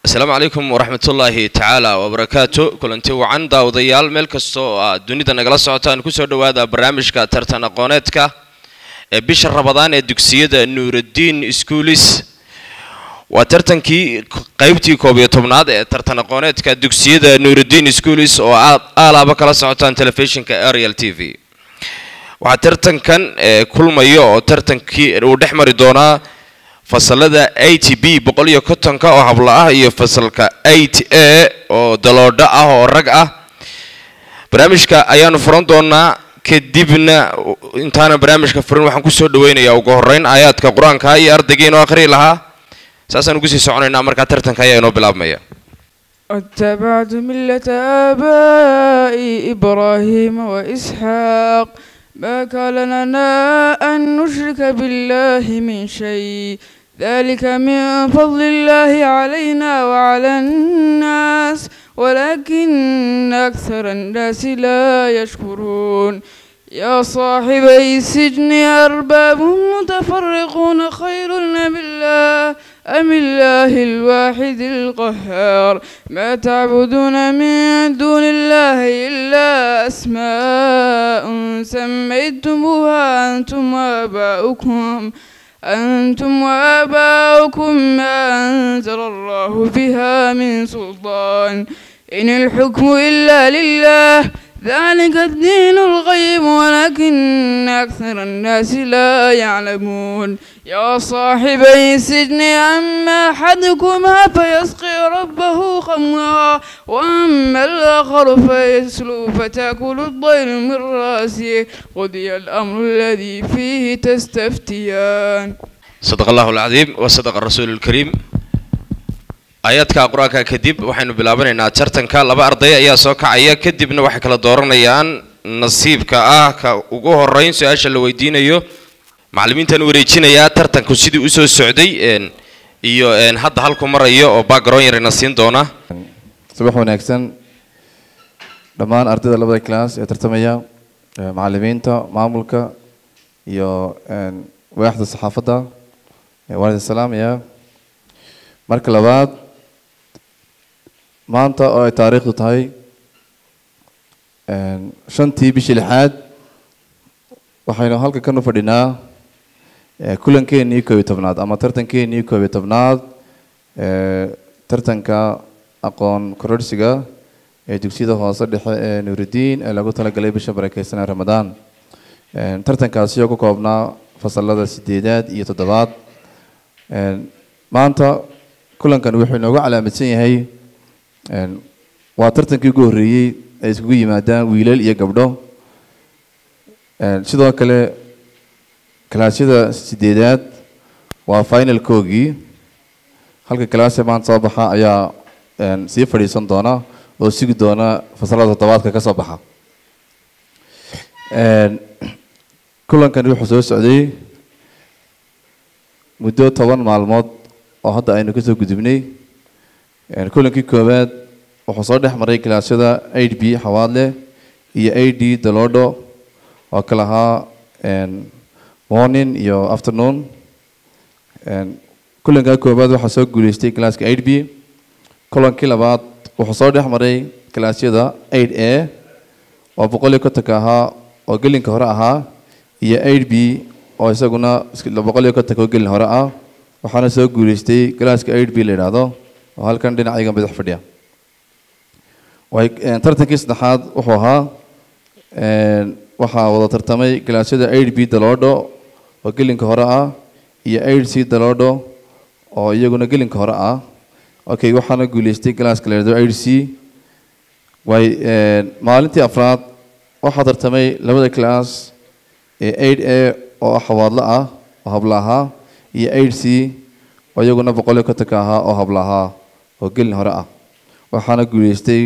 Asalaamu calaykum waraxmatullaahi tacaala wabarakaatu. Kulanti wacan, daawadayaal, meel kasta oo aad dunida nagala socotaan, kusoo dhowaada barnaamijka tartan aqooneedka ee bisha Rabadaan ee dugsiyada Nuuraddiin Schools. Waa tartankii qaybtii 11aad ee tartan aqooneedka dugsiyada Nuuraddiin Schools oo aad aalaaba kala socotaan telefishinka Ariel TV. Waxaa tartankan kulmayo oo tartankii uu dhex mari doonaa fasalada 8B 150-ka oo hablo ah iyo fasalka 8A oo daloodho ah oo rag ah. Barnaamijka ayaanu furan doonaa. Kadibna, intaana barnaamijka furin, waxaan kusoo dhaweynayaa ugu horeyn aayaadka Qur-aanka iyo ardaygii inoo akhriyi lahaa. Saasaan ugu sii soconaynaa. Markaa tartanka ayaa inoo bilaabmaya. واتبعت ملة آبائي إبراهيم وإسحاق، ما كان لنا أن نشرك بالله من شيء، ذلك من فضل الله علينا وعلى الناس، ولكن أكثر الناس لا يشكرون. يا صاحبي السجن، أأرباب متفرقون خير أم الله، أم الله الواحد القهار؟ ما تعبدون من دون الله إلا أسماء سميتموها أنتم وآباؤكم ما أنزل الله بها من سلطان. إن الحكم إلا لله، ذلك الدين القيم، ولكن أكثر الناس لا يعلمون. يا صاحبي السجن، أما أحدكما فيسقي ربه خمرا، وأما الآخر فيصلب فتأكل الطير من رأسه، قضي الأمر الذي فيه تستفتيان. صدق الله العظيم وصدق الرسول الكريم. Aayaadka Qur-aanka kadib waxaynu bilaabanaynaa tartanka. Laba arday ayaa soo kacaya, kadibna waxay kala dooranayaan nasiibka ah ka ugu horeyn su-aasha la weydiinayo. Macallimiintan wareejinayaa tartanku sidii usoo socday iyo hadda halku marayo oo background yarina siin doona. Subax wanaagsan dhammaan ardayda labada class ee tartamaya, macallimiinta, maamulka iyo waaxda saxaafadda. Waan idin salaamayaa. Marka labaad, maanta oo ay taariikhdu tahay 5-tii bishii lixaad, waxaynu halka kan u fadhinaa kulankeenii 11aad ama tartankeenii 11aad, tartanka aqoon kororsiga ee dugsiyada hoose dhexe ee Nuurudiin ee lagu talagalay bisha barakeysan ee Ramadaan. Tartankaasi oo ku koobnaa fasalada sideedaad iyo toddobaad. Maanta kulankan wuxuu inoogu calaamadsan yahay waa tartankii ugu horreeyey ay iskugu yimaadaan wiilal iyo gabdho. Sidoo kale kalaasyada sideedaad waa finalkoogii. Halka kalaase maanta soo baxa ayaa sii fadhiisan doona oo sugi doona fasalada toddobaadka ka soo baxa. Kulankan wuxuu soo socday muddo 10 maalmood oo hadda aynu kasoo gudubnay. Kulankii koowaad wuxuu soo dhex maray kalaasyada 8B Xawaadle iyo 8D Daloodho oo kala ahaa morning iyo afternoon. Kulankaa koowaad waxaa soo guuleystay kalaaska 8B. Kulankii labaad wuxuu soo dhex maray kalaasyada 8A oo 150-ka ahaa oo gelinka hore ahaa iyo 8B oo isaguna 150-ka oo gelin hore ah, waxaana soo guuleystay kalaaska 8B la yidhaahdo oo halkan dhinacayga madax fadhiya. Tartankii saddexaad wuxuu ahaa waxaa wada tartamay kalaasyada 8B Daloodho oo gelinka hore ah iyo 8C Daloodho oo iyaguna gelinka hore ah. Okay, waxaana guuleystay kalaaska la yidhahdo 8C. Way maalintii afraad waxaa tartamay labada class ee 8A oo Xawaadlo ah oo habla ahaa iyo 8C oo iyaguna 150-ka ahaa oo habla ahaa oo gelin hore ah, waxaana guuleystay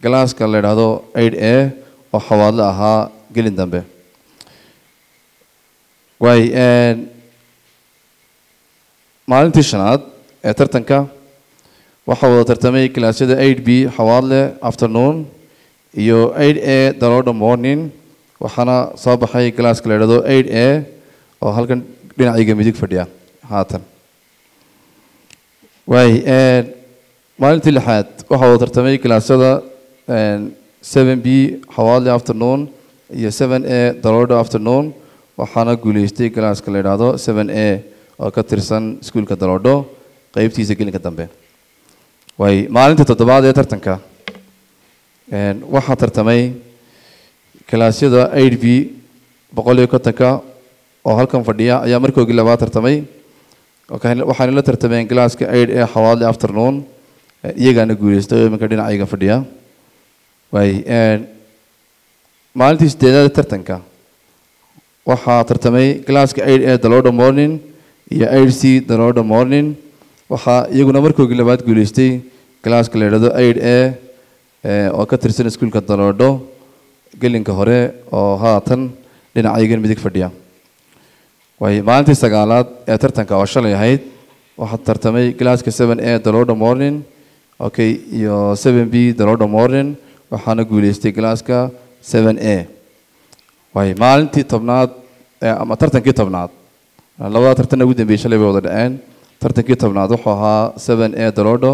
galaaska la yidhaahdo 8A oo Xawaadlo ahaa gelin dambe. Way maalintii shanaad ee tartanka waxaa wada tartamay kalaasyada 8B Xawaadle afternoon iyo 8A Daloodha morning, waxaana soo baxay galaaska la yidhahdo 8A oo halkan dhinacayga midig fadhiya haatan. Way Maalintii lixaad waxaa wada tartamay galaasyada 7B Xawaadle afternoon iyo 7A Daloodho afternoon, waxaana guuleystay galaaska la yidhaahdo 7A oo ka tirsan iskuulka Daloodho qeybtiisa gelinka dambe. Way maalinta toddobaad ee tartanka waxaa tartamay galaasyada 8B 150-ka oo halkan fadhiya ayaa markoogii labaad tartamay. Waxaana la tartameen galaaska 8A Xawaadle afternoon, iyagaana guuleystay oo iminka dhinacayga fadhiya. Way maalintii sideedaad ee tartanka waxaa tartamay galaaska 8A Daloodho morning iyo 8C Daloodho morning. Waxaa iyaguna markoogii labaad guuleystay galaaska la yidhahdo 8A oo ka tirsan iskuulka Daloodho gelinka hore oo haatan dhinacaygan midig fadhiya. Way maalintii sagaalaad ee tartanka oo shalay ahayd waxaa tartamay galaaska 7A Daloodho morning, okay, iyo 7B Daloodho morning, waxaana guuleystay galaaska 7A. Way maalintii 10aad ama tartankii 10aad, labada tartan ugu dambeeyay shalay bay wada dhaceen. Tartankii 10aad wuxuu ahaa 7A Daloodho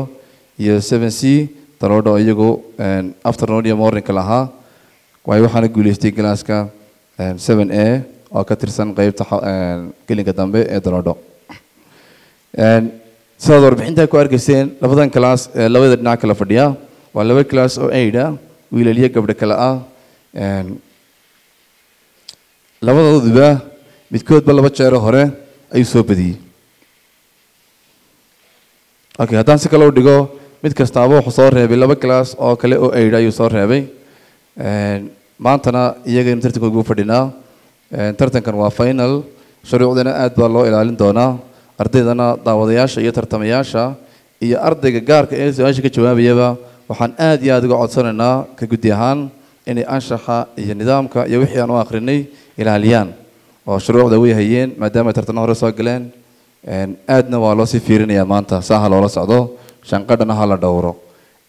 iyo 7C Daloodho, iyagu afternoon iyo morningka lahaa. Way waxaana guuleystay galaaska 7A oo ka tirsan qeybta gelinka dambe ee Daloodho. Sidaad warbixinta ku arkayseen, labadan class ee labada dhinac kala fadhiya waa laba class oo 8 ah, wiilal iyo gabdho kale ah. Labadooduba midkoodba laba jeero hore ayuu soo badiyey. Okay, haddaan si kale u dhigo, mid kastaaba wuxuu soo reebay laba class oo kale oo 8 ayuu soo reebay. Maantana iyagaynu tartanka ugu fadhinaa. Tartankan waa final, shuruucdana aad baa loo ilaalin doonaa. Ardaydana, daawadayaasha iyo tartamayaasha iyo ardayga gaarka ee su-aasha ka jawaabayaba waxaan aad iyo aad uga codsanaynaa ka guddi ahaan inay anshaxa iyo nidaamka iyo wixii aan u akhrinay ilaaliyaan oo shuruucda way hayeen maadaama ay tartano hore soo galeen. Aadna waa loo sii fiirinayaa maanta, saa ha loola socdo, shanqadhana ha la dhowro.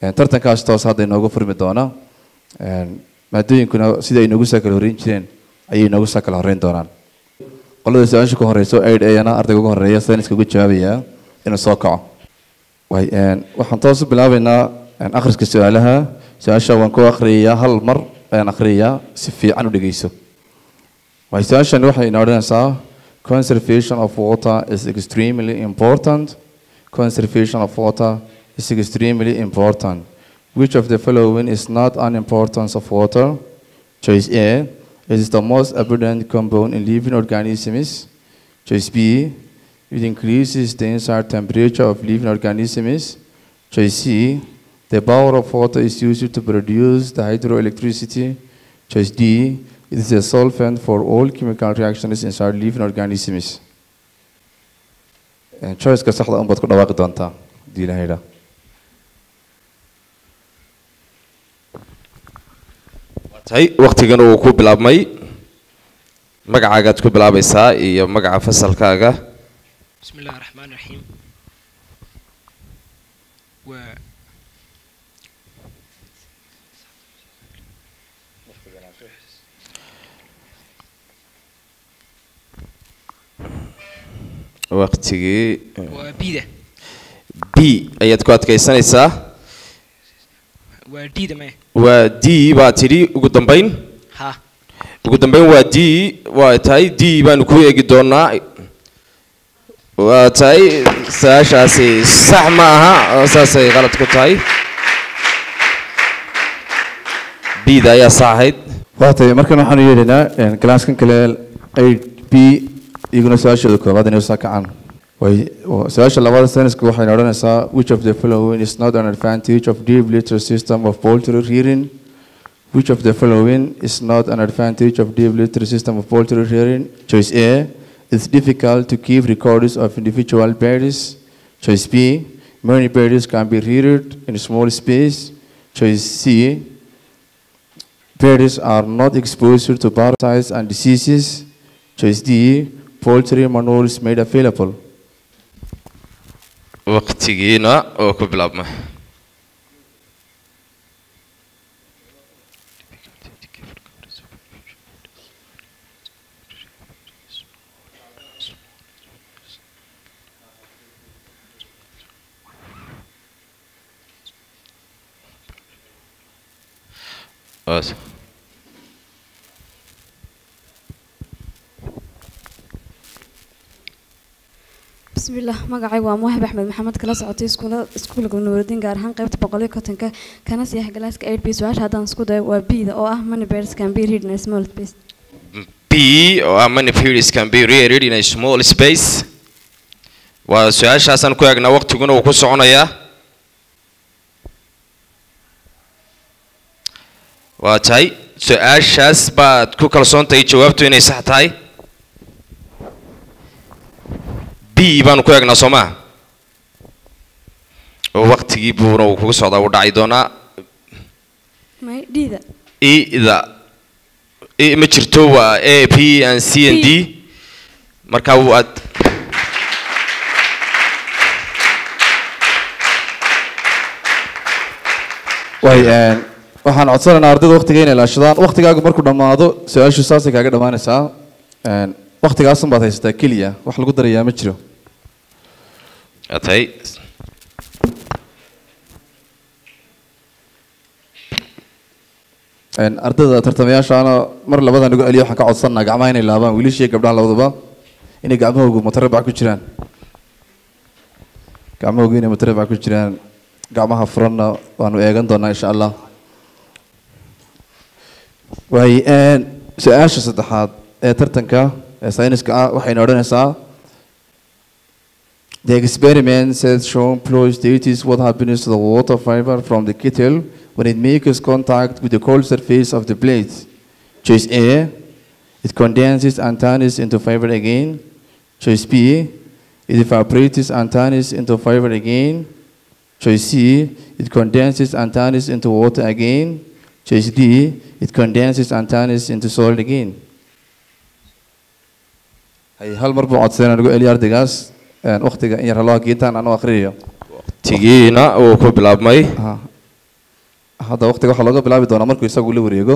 Tartankaas toos hadda inoogu furmi doona. Maadooyinkuna sida ay inoogu soo kala horreyn jireen ayay inoogu soo kala horreyn doonaan. Qolada su-aasha ku horeyso 8A-na ardayga ugu horreeya sayniska uga jawaabayaa inuu soo kaco. Way waxaan toos u bilaabaynaa akhriska su-aalaha. Su-aasha waan ku akhriyayaa, hal mar ayaan akhriyayaa, si fiican u dhegeyso. Way su-aashan waxay inoo odhanaysaa: conservation of water is extremely important. Conservation of water is extremely important. Which of the following is not an importance of water? Choice A, it is the most abundant compound in living organisms. Choice B, it increases the inside temperature of living organisms. Choice C, the power of water is used to produce the hydroelectricity. Choice D, it is a solvent for all chemical reactions inside living organisms. Choice-ka saxda un baad ku dhawaaqi doontaa haddii Ilaahay yidhaah. Tahay waqtigan uu ku bilaabmay. Magacaagaad ku bilaabaysaa iyo magaca fasalkaaga. بسم الله الرحمن الرحيم و Waqtigii. وبيدة. B ayaad ku adkaysanaysaa? وديدة ما Waa D baa tidhi ugu dambayn? ها. Ugu dambayn waa D. Waa tahay, D baanu ku eegi doonaa. Waa tahay, su-aashaasi sax ma aha oo saasay qalad ku tahay. B da ayaa sax ahayd. Waa tahay, markan waxaanu yeedhaynaa galaaskan kale 8B, iyaguna su-aashooda koowaad inay soo kacaan. Way su-aasha labaad sayniska waxayna odhanaysaa: which of the following is not an advantage of deep litter system of poultry rearing? Which of the following is not an advantage of deep litter system of poultry rearing? Choice A, it's difficult to keep records of individual birds. Choice B, many birds can be reared in small space. Choice C, birds are not exposed to parasites and diseases. Choice D, poultry manure is made available. Waqtigiina oo ku bilaabmay. Waas. بسم الله، magacaygu waa Muwaahib Axmed Maxamed, kala socotay iskuulka Nuurudiin, gaar ahaan qaybta 150-ka, kana sii galaaska 8B. Su-aasha haddaan isku dayo waa B-da oo ah many birds can be reared in a small space. B oo ah many birds can be reared in a small space. Waa su-aashaasaan ku eegnaa, waqtiguna uu ku soconayaa. Waa tahay, su-aashaas baad ku kalsoon tahay jawaabtu inay sax tahay? B baanu ku eegnaa, soo maha? Oo waqtigii buuna uu kugu socdaa, uu dhacay doonaa. May, D-da. E-da E ma jirto, waa A, B and C and D. Marka waad Way waxaan codsanaynaa ardayda waqtiga inay ilaashadaan. Waqtigaagu markuu dhammaado, su-aashu saasay kaaga dhammaanaysaa. Waqtigaasun baad haysataa keliya, wax lagu darayaa ma jiro. Waa tahay. Ardayda tartamayaashaana mar labadan ugu celiyo, waxaan ka codsanaa gacmaha inay laabaan, wiilasha iyo gabdhaha labadaba, inay gacmahoogu mutarabac ku jiraan, gacmahoogu inay mutarabac ku jiraan. Gacmaha furanna waanu eegan doonaa, insha Allah. Waay, su-aasha saddexaad ee tartanka ee sayniska ah waxayna odhanaysaa: The experiment set shown below states what happens to the water vapor from the kettle when it makes contact with the cold surface of the plate. Choice A, it condenses and turns into vapor again. Choice B, it evaporates and turns into vapor again. Choice C, it condenses and turns into water again. Choice D, it condenses and turns into solid again. Hay, hal mar buu codsadeen ugu celiya ardaygaas. Waqtiga in yar haloo geetaan anoo akhriyayo. Waqtigiina uu ku bilaabmay. Hadda waqtiga waxaa looga bilaabi doonaa markuu isagu la wareego.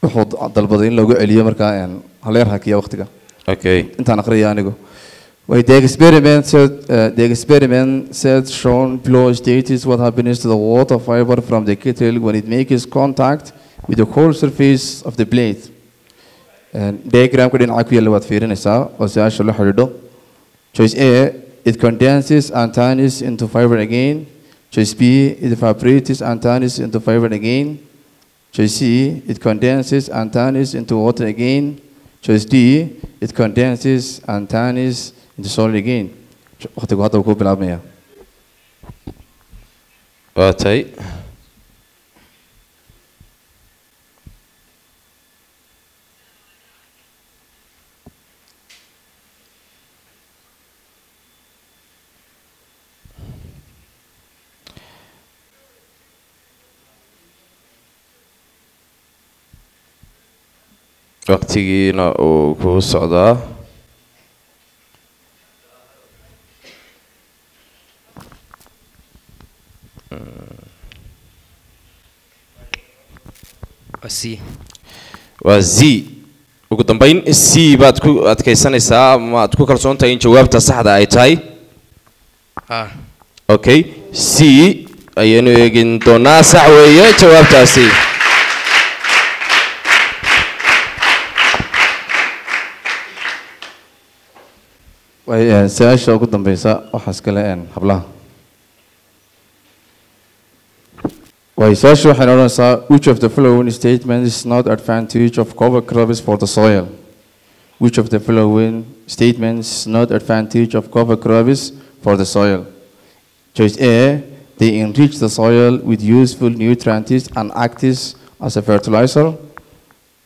Wuxuu dalbaday in loogu celiyo, markaa haleer hakiya waqtiga. Okay. Intaan akhriya anigu. Wait, the experiment set shown below states what happens to the water vapor from the kettle when it makes contact with the cold surface of the plate. Diagramka dhinaca ku yaalla waad fiirinaysaa oo su-aasha la xidhiidho. Choice A, it condenses and turns into vapor again. Choice B, it evaporates and turns into vapor again. Choice C, it condenses and turns into water again. Choice D, it condenses and turns into solid again. Waqtigu hadda wuu ku bilaabmaya. Waa tahay. Waqtigiina uu ku socdaa. Waa C. Waa Z. Ugu dambeyn C baad ku adkaysanaysaa ama aad ku kalsoon tahay in jawaabta saxda ay tahay? Ah. Okay, C ayaynu eegin doonaa. Sax weeye jawaabtaasi. Way su-aasha ugu dambeysa waxaa iskale hablaha. Way, su-aasha waxayna odhanaysaa: which of the following statements is not advantage of cover crops for the soil? Which of the following statements is not advantage of cover crops for the soil? Choice A, they enrich the soil with useful nutrients and act as a fertilizer.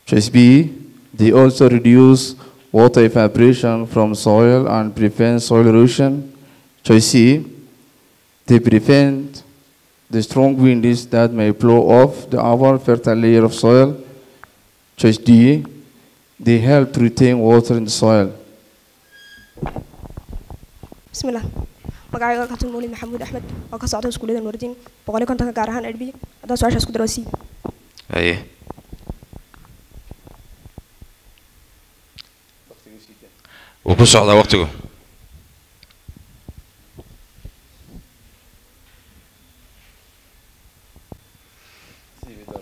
Choice B, they also reduce water evaporation from soil and prevent soil erosion. Choice C, they prevent the strong winds that may blow off the upper fertile layer of soil. Choice D, they help retain water in the soil. بسم الله، magacayga Kabtan Mawlid Maxamuud Axmed oo ka socda iskuullada Nuurdiin, 150-ka, gaar ahaan 8B. Haddaan su-aashaas ku daro, C. Haye, wuu ku socdaa waqtigu.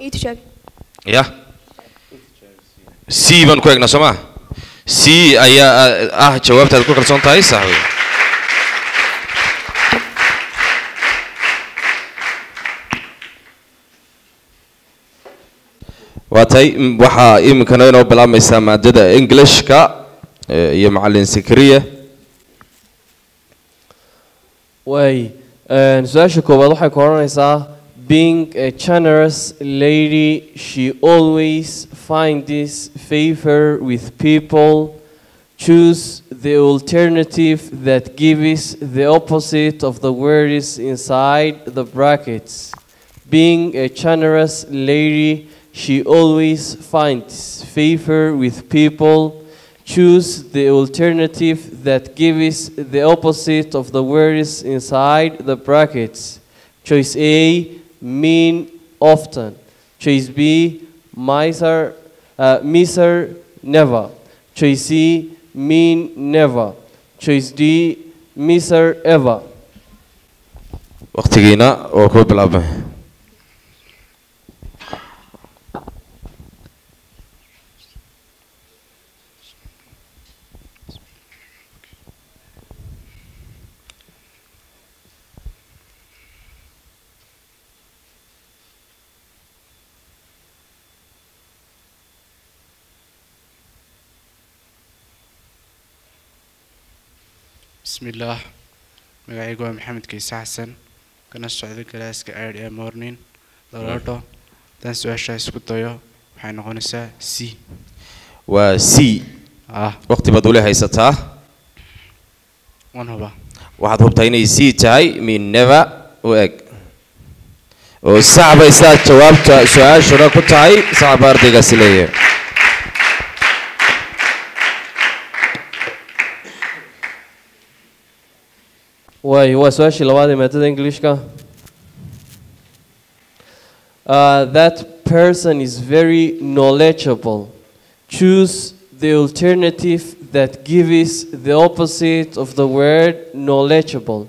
Ii tijaabi. Ya, C baan ku eegnaa, soo maa? C ayaa ah jawaabtaad ku kalsoon tahay, sax wey. Waa tahay. Waxaa iminkana inoo bilaabmaysaa maadada Englishka iyo macalin Sikriye. Waay, su-aasha koowaad waxay ku odhanaysaa: Being a generous lady, she always finds favor with people. Choose the alternative that gives the opposite of the words inside the brackets. Being a generous lady, she always finds favor with people. Choose the alternative that gives the opposite of the words inside the brackets. Choice A, mean often. Choice B, miser, miser never. Choice C, mean never. Choice D, miser ever. Waqtigiina oo ku bilaabmay. Bismillaah, magacaygu waa Maxamed Kayse Xasan, kana socda galaaska 8A morning, Daloodho. Haddaan su-aashaa isku dayo, waxay noqonaysaa C. Waa C? Ah. Waqti baad uli haysataa. Waan hubaa. Waxaad hubtaa inay C tahay, mean never u eg, oo sax bay saa jawaabta su-aashuna ku tahay. Sax baa ardaygaasi leeyahay. Waay, waa su-aashii labaad ee maadada Englishka. That person is very knowledgeable. Choose the alternative that gives the opposite of the word knowledgeable.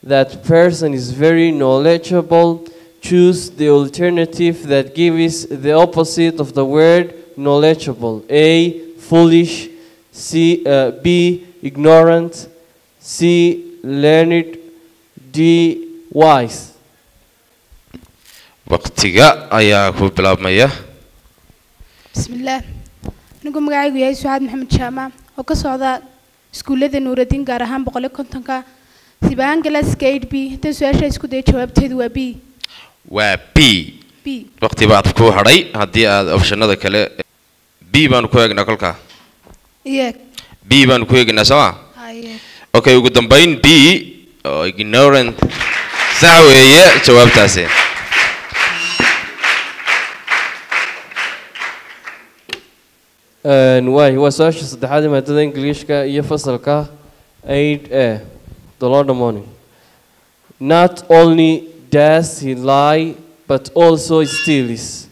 That person is very knowledgeable. Choose the alternative that gives the opposite of the word knowledgeable. A, foolish. C, B, ignorant. C, learned. D, wise. Waqtiga ayaa ku bilaabmaya. Bismillaah, anigu magacaygu yahay Sucaad Maxamed Jaamac oo ka socda iskuullada Nuuraddiin, gaar ahaan 150-ka, sibahaan galaaska 8B. Haddaan su-aasha isku daya, jawaabteedu waa B. Waa B? B. Waqti baad ku hadhay haddii aad optionada kale. B baanu ku eegnaa kolkaa. Iyeeg. B baanu ku eegnaa, soo ma? Haye. Okay, ugu dambayn B oo ignorant, sax weeye jawaabtaasi. Waay, waa su-aasha saddexaad ee maadada Englishka iyo fasalka 8A, Doloda morning. Not only does he lie, but also steals.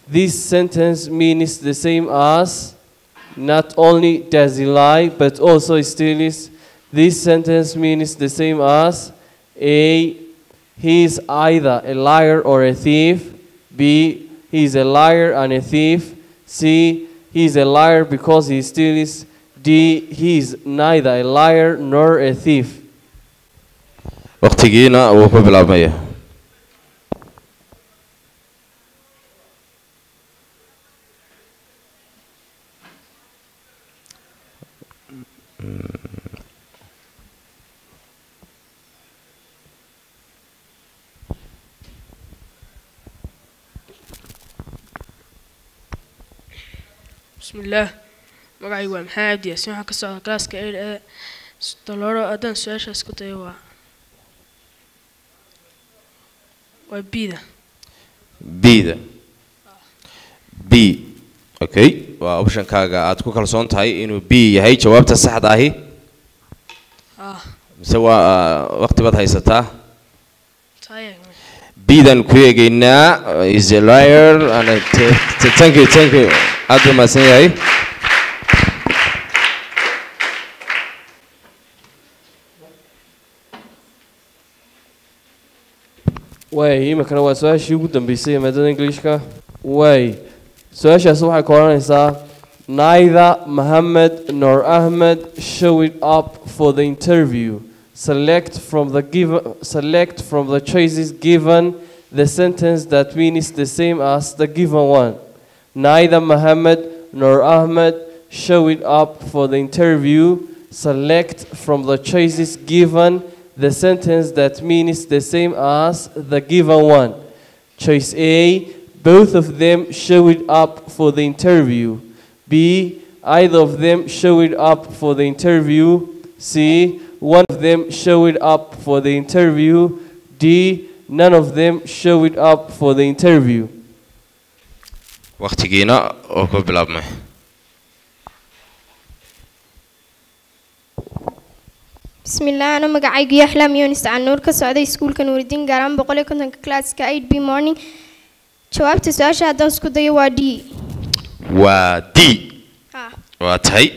This sentence means the same as: not only does he lie, but also steals. This sentence means the same as: A, he is either a liar or a thief. B, he is a liar and a thief. C, he is a liar because he steals. D, he is neither a liar nor a thief. Waqtigiina wuu ku bilaabmaya. Bismillaah, magacaygu waa Maxamed Cabdi Yaasiin, waxaan ka socda galaaska 8A, Dolooro. Haddaan su-aashaas ku dayo, waa B-da. B-da, B. Okay, waa optionkaaga aad ku kalsoon tahay inuu B yahay jawaabta saxda ahi? Ah. Mise waa waqti baad haysataa? Taye. B-dan ku eegaynaa, is a liar and a thank you, thank you, aad buu mahadsan yahay. Waay, iminkana waa su-aashii ugu dambeysay ee maadada Englishka. Waay. Su-aashaasi waxay ka odhanaysaa: neither Mohammed nor Ahmed showed up for the interview. Select from the choices given the sentence that means the same as the given one. Neither Mohammed nor Ahmed showed up for the interview. Select from the choices given the sentence that means the same as the given one. Choice A, both of them showed up for the interview. B, either of them showed up for the interview. C, one of them showed up for the interview. D, none of them showed up for the interview. Wakhtigiina oo ku bilaabmay. Bismillaah, ana magacaygu Yaxlaam Yunis Canuur, ka socday iskuulka Nuuridiin, gaar ahaan 150-ka, classka 8 B morning. Jawaabta su-aasha haddaan isku dayo waa D. Waa D? Ha. Waa tahay,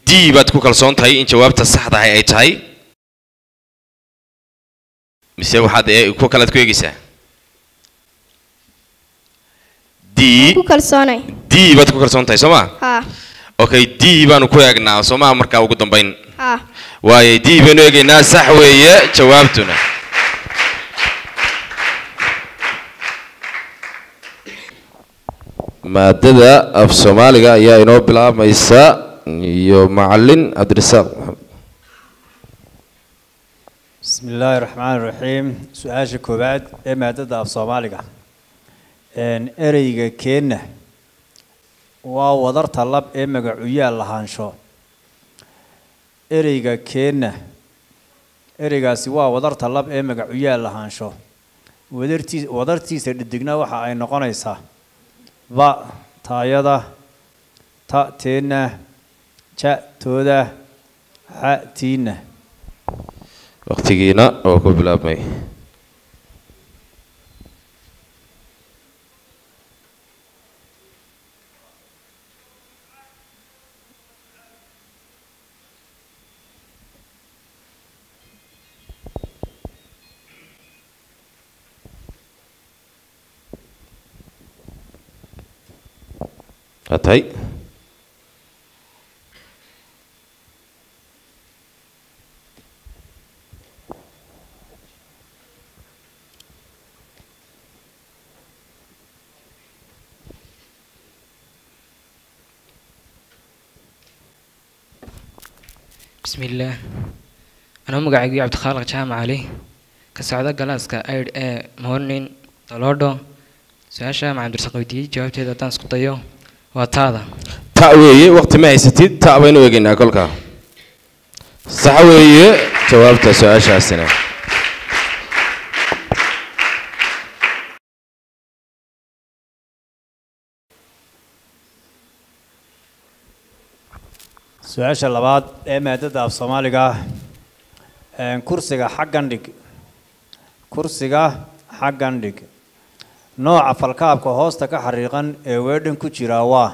D baad ku kalsoon tahay in jawaabta saxdahay ay tahay, mise waxaad kuwa kalead ku eegeysaa D? Ku kalsoonay. D baad ku kalsoon tahay, soo ma? Ha. Okay, D baanu ku eegnaa, soo maha? Markaa ugu dambayn Ha. Waayo, D baynu eegaynaa. Sax weeye jawaabtuna. Maadada af Soomaaliga ayaa inoo bilaabmaysa iyo macalin Cabdirasaaq Maxamed. بسم الله الرحمن الرحيم. Su-aasha koowaad ee maadada af Soomaaliga, ereyga keenna waa wadarta lab ee magacuyaal lahaansho. Ereyga keenna, ereygaasi waa wadarta lab ee magacuyaal lahaansho, wadartiisa dhidigna waxa ay noqonaysaa: ba taayada, ta teenna, ja tooda, xa tiinna. Waqtigiina oo ku bilaabmay. Waa tahay. بسم الله، أنا magacaygu Cabdikhaaliq Jaamac Cali, ka socda classka 8 A morning, Daloodho. Su-aasha macalin Cabdirasaaq weydiiyey jawaabteeda haddaan isku dayo waa taada. Ta weeye. Waqti ma haysatid, ta baynu eegaynaa kolkaa. Sax weeye jawaabta su-aashaasina. Su-aasha labaad ee maadada af Soomaaliga, kursiga xaggan dhig, kursiga xaggan dhig. Nooca falkaabka hoosta ka xariiqan ee weedhan ku jiraa waa?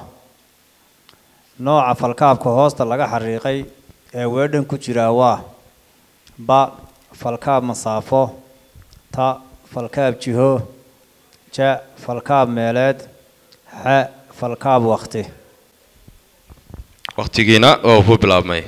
Nooca falkaabka hoosta laga xariiqay ee weedhan ku jiraa waa: ba falkaab masaafo, ta falkaab jiho, ja falkaab meeleed, xa falkaab waqti. Waqtigiina oo ku bilaabmay.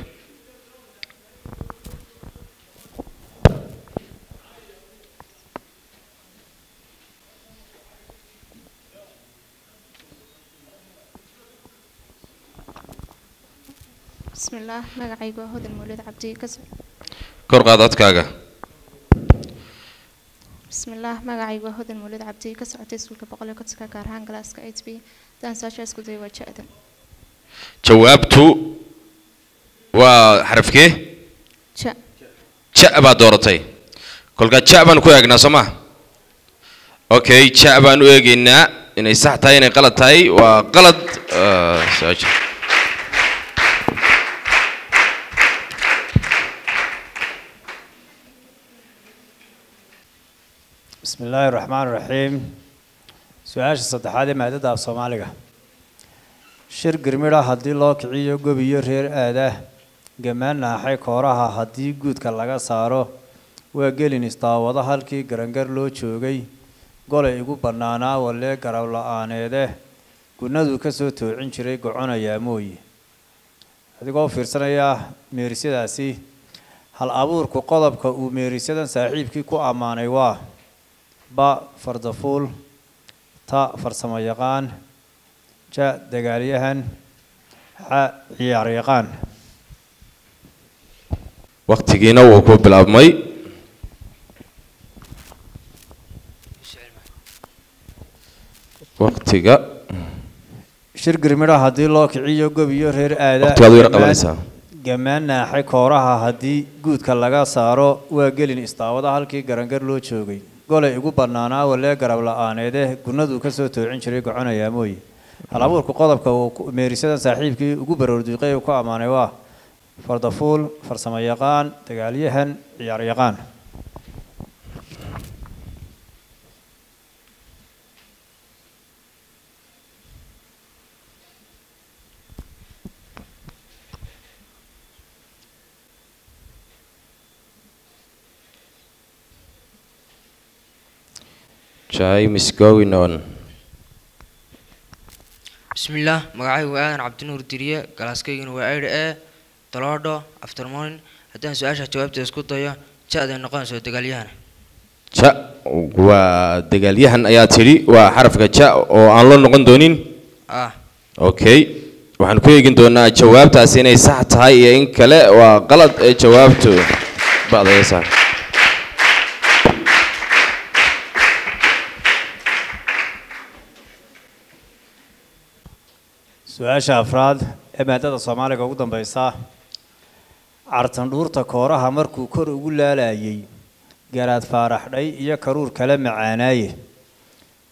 Bismillaah, magacaygu waa Hodan Mawlid Cabdi ka Kor qaad codkaaga. Bismillaah, magacaygu waa Hodan Mawlid Cabdi, ka socotay iskuulka 150-ka, gaar ahaan classka 8 B. Haddaan su-aasha isku dayo waa ja-da. Jawaabtu waa xarafkee? Ja. Ja baad dooratay. Kolkaa ja baan ku eegnaa, soo ma? Okay, ja baan u eegaynaa inay sax tahay, inay qalad tahay. Waa qalad su-aasha. Bismi illaahi raxmaan raxiim. Su-aasha saddexaad ee maadada af Soomaaliga, shir girmidha haddii loo kiciyo gobiyo reer aadah, gamaan naaxay kooraha haddii guudka laga saaro, waa gelin istaawado halkii garangar loo joogay, golay igu bannaanaa walee garab la-aaneede. Gunaduu ka soo toocin jiray goconayaa mooye. Adigoo fiirsanaya meerisyadaasi, hal abuurku qodobka uu meerisyadan saaxiibkii ku ammaanay waa: ba fardafuul, ta farsamo yaqaan, ja dagaalyahan, xa ciyaar yaqaan. Waqtigiina wuu ku bilaabmay. Waqtiga Shir girmidha haddii loo kiciyo gob iyo reer aada Waqtigaad u yara qabanaysaa. Gamaan naaxay kooraha haddii guudka laga saaro, waa gelin istaawada halkii garangar loo joogay. Golay igu bannaanaa walee garab la-aaneede, gunaduu ka soo toocin jiray goconayaa mooye. Hal abuurku qodobka uu meerisadan saaxiibkii ugu baroordiiqay uu ku ammaanay waa: fardafuul, farsamo yaqaan, dagaalyahan, ciyaar yaqaan. Time is going on. Bismillaah, magacaygu waa Aadan Cabdinuur Diriye, galaaskayguna waa 8 A Daloodho after morning. Haddaan su-aasha jawaabteeda isku dayo, ja-day noqonayso dagaalyahana. Ja waa dagaalyahan ayaa tidhi. Waa xarafka ja oo aan loo noqon doonin? Ah. Okay, waxaan ku eegin doonaa jawaabtaasi inay sax tahay iyo in kale. Waa qalad ee jawaabtu ba'daysa. Su-aasha afraad ee maadada Soomaaliga ugu dambeysa: cartan dhuurta kooraha markuu kor ugu laalayay, garaad faaraxdhay iyo karuur kala macaanaaye,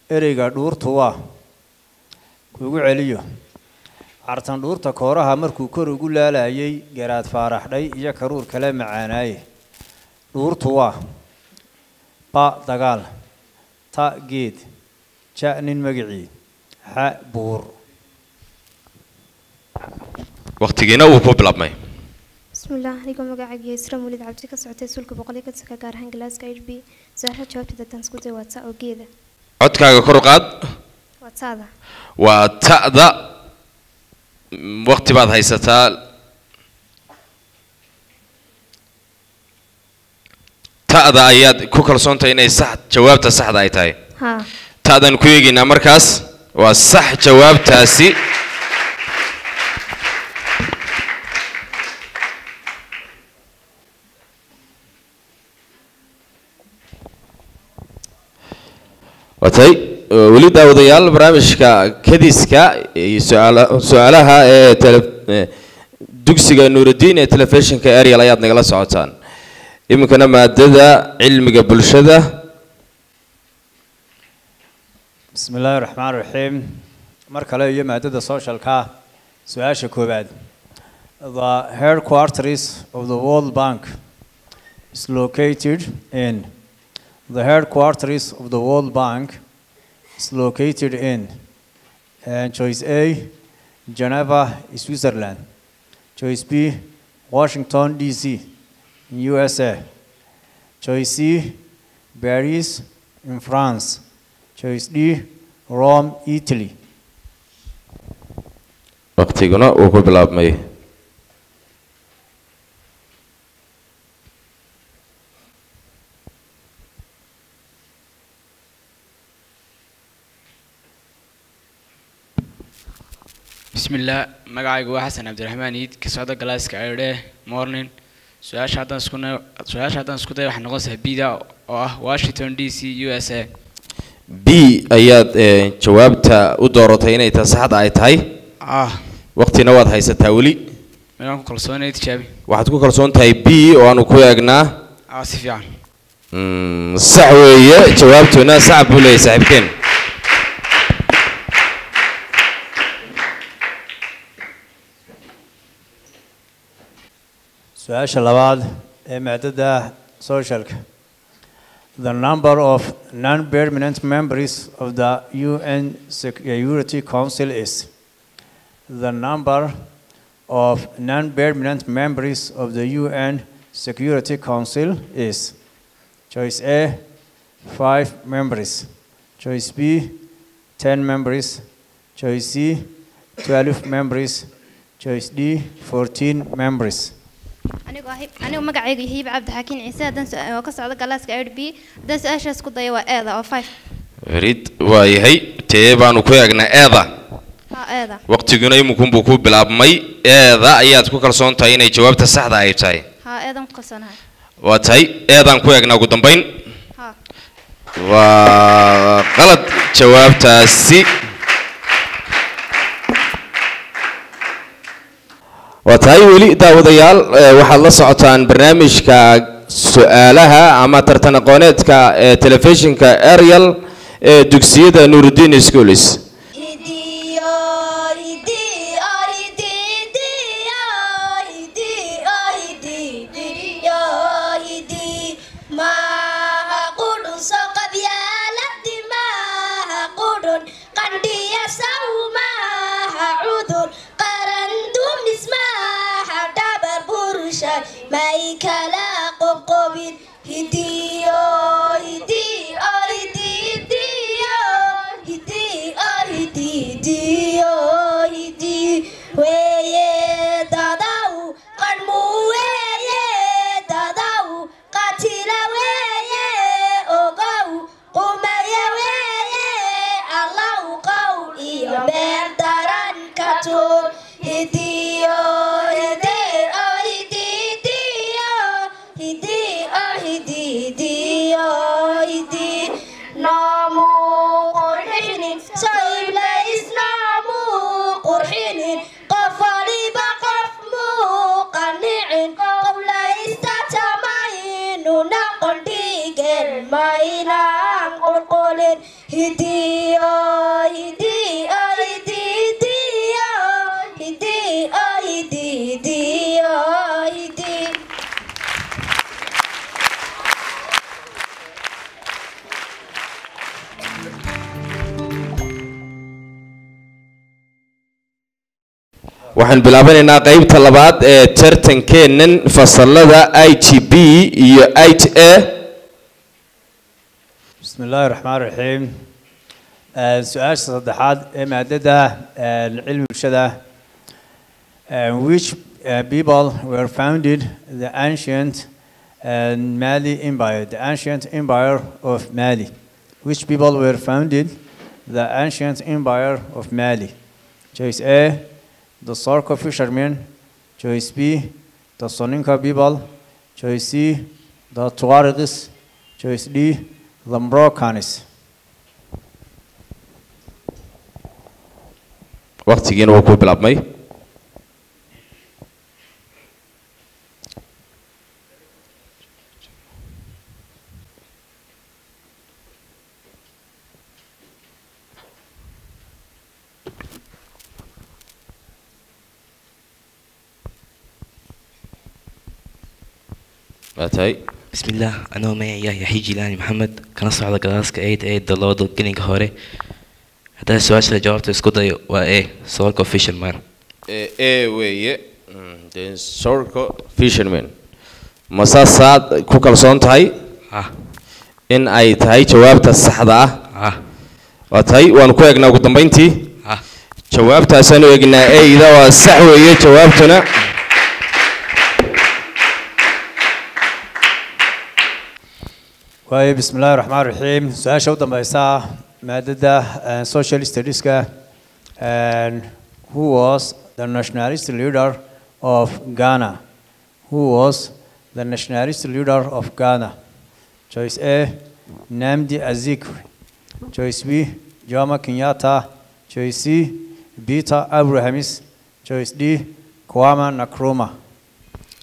ereyga dhuurtu waa? Kugu celiyo: cartan dhuurta kooraha markuu kor ugu laalayay, garaad faaraxdhay iyo karuur kala macaanaaye, dhuurtu waa: ba dagaal, ta geed, ja nin magicii, xa buur. Waqtigiina wuu ku bilaabmay. Bismillaah, anigoo magacaygu Yusra Mawlid Cabdi, ka socotay iskuulka 150-ka, gaar ahaan galaaska 8 B. Su-aasha jawaabteeda haddaan isku dayo, waa ta oo geeda. Codkaaga kor u qaad. Waa taada. Waa ta'da. Waqti baad haysataa. Ta'da ayaad ku kalsoontahay inay sax jawaabta saxda ay tahay? Haa. Ta'daan ku eegaynaa markaas. Waa sax jawaabtaasi. Watay weli daawadayaal barnaamijka kadiska iyo su-aalaha ee tele dugsiga Nuuraddiin ee telefishinka Ariel ayaad nagala socotaan. Iminkana maadada cilmiga bulshada. Bismi illaahi raxmaan raxiim. Mar kale iyo maadada socialka, su-aasha koowaad: the headquarters of the World Bank is located in. The headquarters of the World Bank is located in. And choice A, Geneva, Switzerland; choice B, Washington DC, USA; choice C, Paris in France; choice D, Rome, Italy. Waqtiguna uu ku bilaabmay. Bismillaah, magacaygu waa Xasan Cabdiraxmaan Iid, ka socda galaaska 8 A morning. Su-aasha haddaan isku dayo, waxay noqonaysaa bida oo ah Washington DC, USA. B ayaad jawaabta u dooratay inay ta saxda ay tahay? Ah. Waqtina waad haysataa weli. Meelaan ku kalsoonay, tijaabi. Waxaad ku kalsoon tahay B oo aanu ku eegnaa? Ah, si fiican. Sax weeye jawaabtuna. Sax buu leeyahay saaxiibkeen. Su-aasha labaad ee maadada socialka: the number of non-permanent members of the UN Security Council is. The number of non-permanent members of the UN Security Council is. Choice A, 5 members; choice B, 10 members; Choice C, 12 members. Choice D, 14 members. Anigoo magacaygu yahay Hiba Cabdixakiin Ciise, haddaan oo ka socda galaaska 8B, haddaan su-aashaas ku dayo waa eeda oo 5. Fariid, waa yahay. Tee baanu ku eegnaa? Eeda? Ha, eeda. Waqtiguna iminkunbuu ku bilaabmay. Eeda ayaad ku kalsoon tahay inay jawaabta saxda ay tahay? Ha, eedan ku kalsoonahay. Waa tahay, eedaan ku eegnaa ugu dambayn. Ha. Waa qalad jawaabtaasi. Waa tahay, weli daawadayaal, waxaad la socotaan barnaamijka su-aalaha ama tartan aqooneedka ee telefishinka Ariel ee dugsiyada Nuurudiin Schools. Hidiyo, hidiyo, hidiyo, hidiyo, hidiyo, hidi. Maaha qudhun soo qabyaaladi, maaha qudhun qandhiya saw, maaha cudur qaran dumis, maaha dhabar burusha may kala qoqobin. Hidiyo, hidiyo, hidiyo, hidiyo, hidiyo, hidi weeye dadaw qarmu weeye dadaw qatila weeye ogow qumaya weeye allow qowl iyo meel daran ka tuur. Hidiyo, hidiyo, hidiyo, hidiyo, hidiyo, hidi naamu qurxinin soiblays naamu qurxinin qof waliba qof muu qanicin qowlaysta noqon dhiigeen maynaan qulqulin. Hidiyo, hidiyo, hidiyo, hidiyo, hidiyo, hidi. Waxaan bilaabanaynaa qeybta labaad ee tartankeennan fasalada 8B iyo 8A. بسم الله الرحمن الرحيم. Su-aasha saddexaad ee maadada cilmi bulshada. Which people were founded the ancient Mali Empire, the ancient empire of Mali? Which people were founded the ancient empire of Mali? Choice A, the Sorko fishermen. Choice B, the Soninka people. Choice C, the Tuaregs. Choice D, the Moroccans. Waqtigiina wuu ku bilaabmay. Waa tahay. بسم الله، أنا magacayga Yaxya Jilaani Maxamed, kana socda galaaska 8A Daloodo, gelinka hore. Haddaan su-aasha jawaabta isku dayo waa A, Sorko fisherman. E weeye. The Sorko fisherman, ma saasaad ku kalsoon tahay in ay tahay jawaabta saxda ah? Waa tahay, waanu ku eegnaa ugu dambayntii. Jawaabtaasaanu eegnaa. Eyda waa sax weeye jawaabtuna. Waayo, bismi illaahi raxmaan raxiim. Su-aasha u dambeysa maadada social studieska. Who was the nationalist leader of Ghana? Who was the nationalist leader of Ghana? Choice A, Nnamdi Azikiwe. Choice B, Jomo Kenyatta. Choice C, Peter Abrahams. Choice D, Kwame Nkrumah.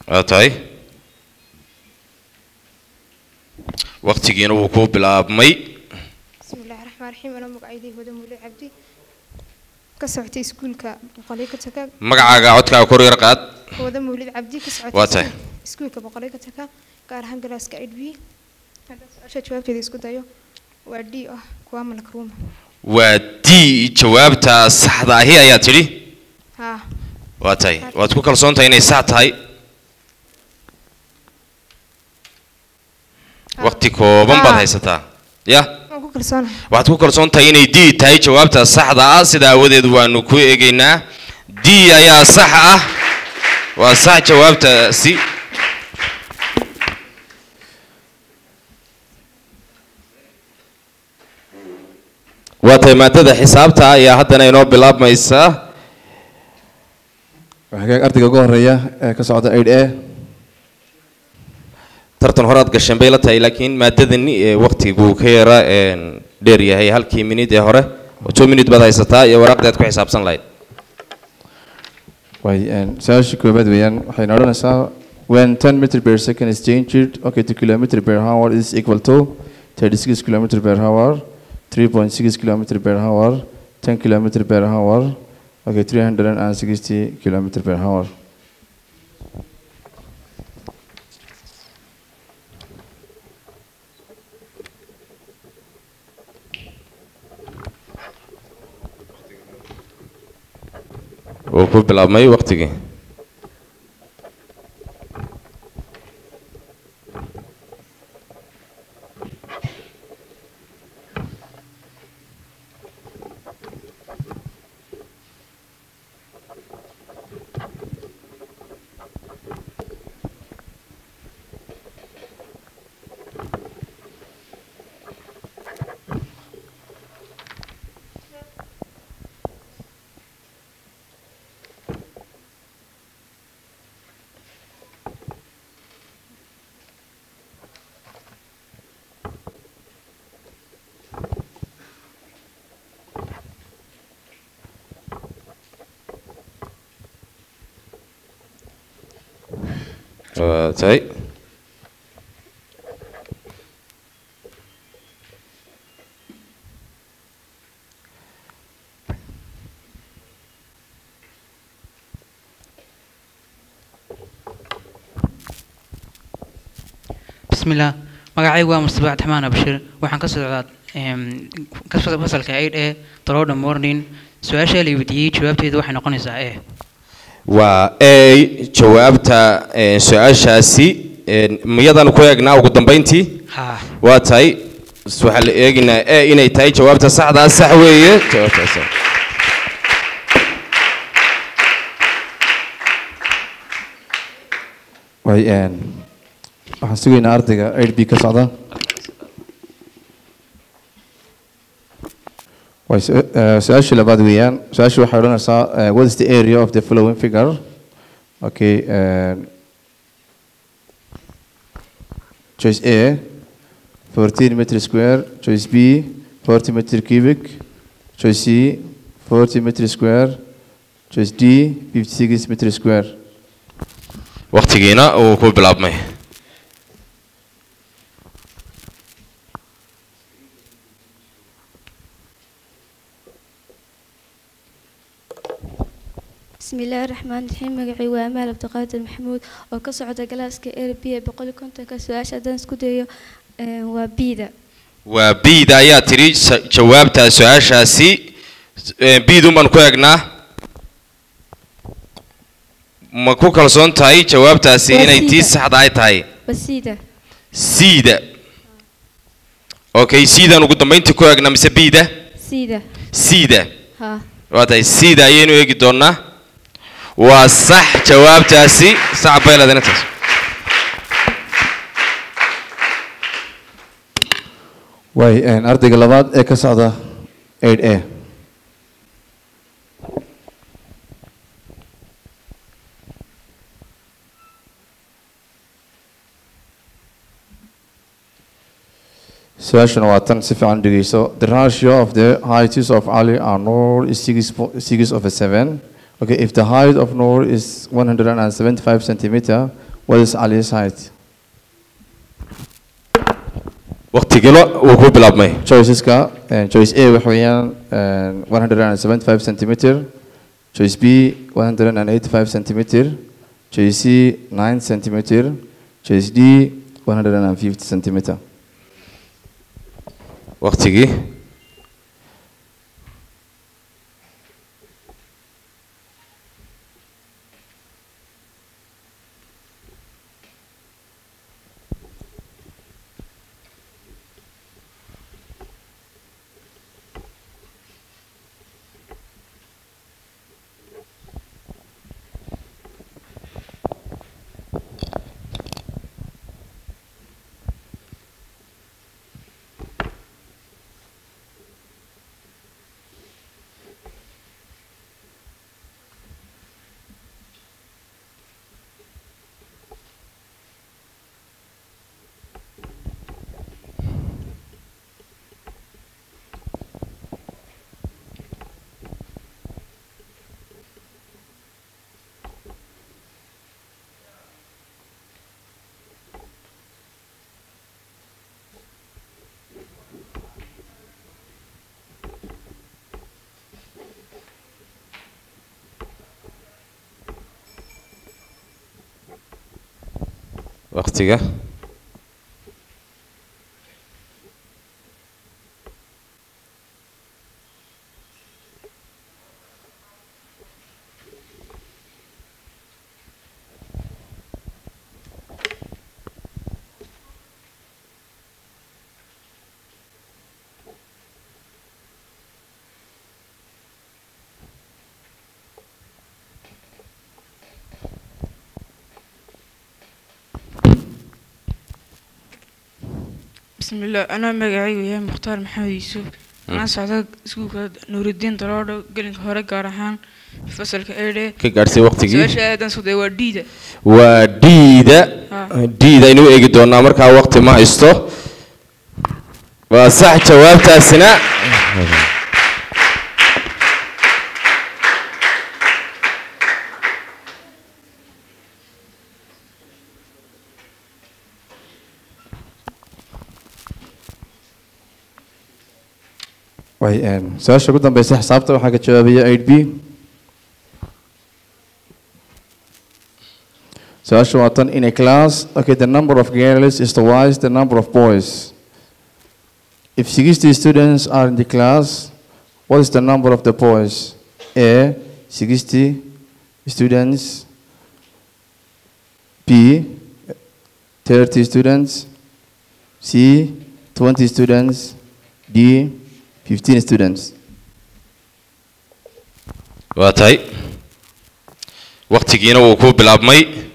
Waa tahay, waqtigiina wuu ku bilaabmay. بسم الله الرحمن الرحيم. أنا magacaydi Huda Mawlid Cabdi, ka socotay iskuulka 150-ka. Magacaaga codkaaga kor yar qaad. Huda Mawlid Cabdi, ka socotay Waa tahay. iskuulka 150-ka, gaar ahaan galaaska 8B. Haddaan su-aasha jawaabteeda isku dayo waa D ah Kwame Nkrumah. Waa D jawaabta saxda ahi ayaa tidhi? Haa. Waa tahay, waad ku kalsoon tahay inay sax tahay? Waqti kooban baad haysataa ya. Waan Waan ku kalsoonahay. Waxaad ku kalsoon tahay inay D tahay jawaabta saxda ah, sida aawadeed waanu ku eegaynaa. D ayaa sax ah, waa sax jawaabtaasi. Waa tahay, maadada xisaabta ayaa haddana inoo bilaabmaysa. Hagaag, ardayga ugu horeeya ee ka socda 8A. Tartan horaad gasheen bay la tahay, laakiin maadadani ee waqtigu ka yara dheer yahay halkii minute ee hore. 2 minute baad haysataa iyo waraaqda aad ku xisaabsan lahayd. Way su-aasha koobaad weeyaan, waxayna odhanaysaa: when 10 meter per second is changed, okay, to kilometer per hour is equal to 36 kilometer per hour, 3.6 kilometer per hour, 10 kilometer per hour, okay, 360 kilometer per hour. Wuu ku bilaabmay waqtigii. Waa tahay. Bismillaah, magacaygu waa Mustafa Cabdiraxmaan Abshir, waxaan ka socdaa ka socda fasalka 8A Taloodha Morning. Su-aasha la weydiiyey jawaabteedu waxay noqonaysaa E. Waa A jawaabta su-aashaasi. Miyadaan ku eegnaa ugu dambeyntii? Ha. Waa tahay, waxaa la eegaynaa A inay tahay jawaabta saxdaa. Sax weeye jawaabtaas. Way waxaan sugaynaa ardayga 8B ka socda. Way su-aashii labaad weeyaan. Su-aasha waxay odhanaysaa: what is the area of the following figure? Okay, choice A, 14 meter square, choice B, 40 meter cubic, choice C, 40 meter square, choice D, 56 meter square. Waqtigiina uu ku bilaabmay. بسم الله الرحمن الرحيم, magacay waa Amaal Cabdiqaadir Maxamuud oo ka socda galaaska A B ee 150-ka. Su-aasha haddaan isku dayo waa B-da. Waa B-da ayaa tiri jawaabta su-aashaasi. B-dun baan ku eegnaa. Ma ku kalsoon tahay jawaabtaasi Waa inay tii C-da. Saxda ay tahay? Waa C-da. C-da, okay. C-dan ugu dambeyntii ku eegnaa mise B-da? C-da. C-da. Ha. Waa tahay, C-da ayaynu eegi doonaa. Waa sax jawaabtaasi, sax bay leedahay intaas. Way ardayga labaad ee ka socda 8A. Su-aashuna waa tan, si fiican dhegeyso: the ratio of the heights of Ali and Noor is 6 over 7. Okay, if the height of Noor is 175 centimeter, what is Ali's height? Waqtigilo wuu ku bilaabmay. Choiceska choice A waxa weeyaan 175 centimeter, choice B, 185 centimeter, choice C, 9 centimeter, choice D, 150 centimeter. Waqtigii. Waqtiga. بسم الله، أنا magacaygu yahay Mukhtaar Maxamed Yuusuf. Waxaan socdaa iskuulka Nuurudiin Daloodho, gelinka hore, gaar ahaan fasalka 8A. Ka gaadhsii waqtigii. Su-aasha aadaan soo dayay waa D-da. Waa D-da. D-da aynu eegi doonaa markaa, waqti ma haysto. Waa sax jawaabtaasina. Way su-aasha ugu dambeysa xisaabta waxaa ka jawaabaya 8B. Su-aasha waa tan: in a class, okay, the number of girls is twice the number of boys. If 60 students are in the class, what is the number of the boys? A, 60 students. B, 30 students. C, 20 students. D, 15 students. Waa tahay, waqtigiina wuu ku bilaabmay.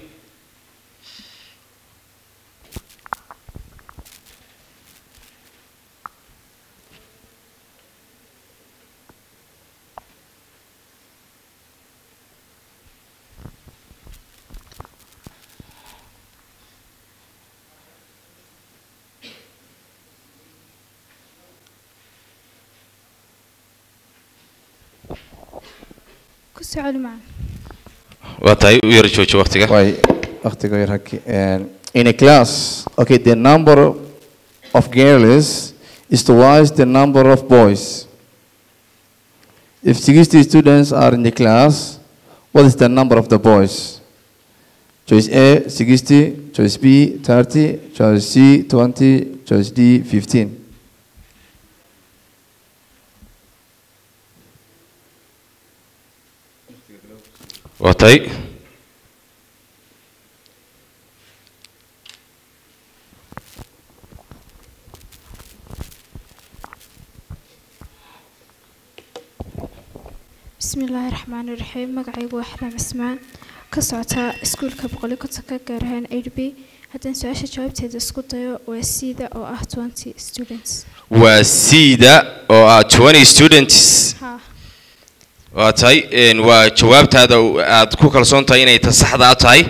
Ku socod macalin. Waa tahay, u yara jooji waqtiga. Way waqtiga yar haki. In a class, okay, the number of girls is twice the number of boys. If 60 students are in the class, what is the number of the boys? Choice A, 60. Choice B, 30. Choice C, 20. Choice D, 15. Waa tahay. بسم الله الرحمن الرحيم. Magacaygu waa Axlaam Cismaan, ka socota iskuulka 150-ka, gaar ahaan 8B. Haddaan su-aasha jawaabteeda isku dayo, waa C-da oo ah 20 students. Waa C-da oo ah 20 students. Ha. Waa tahay, waa jawaabtaada aad ku kalsoon tahay inay ta saxdaa tahay?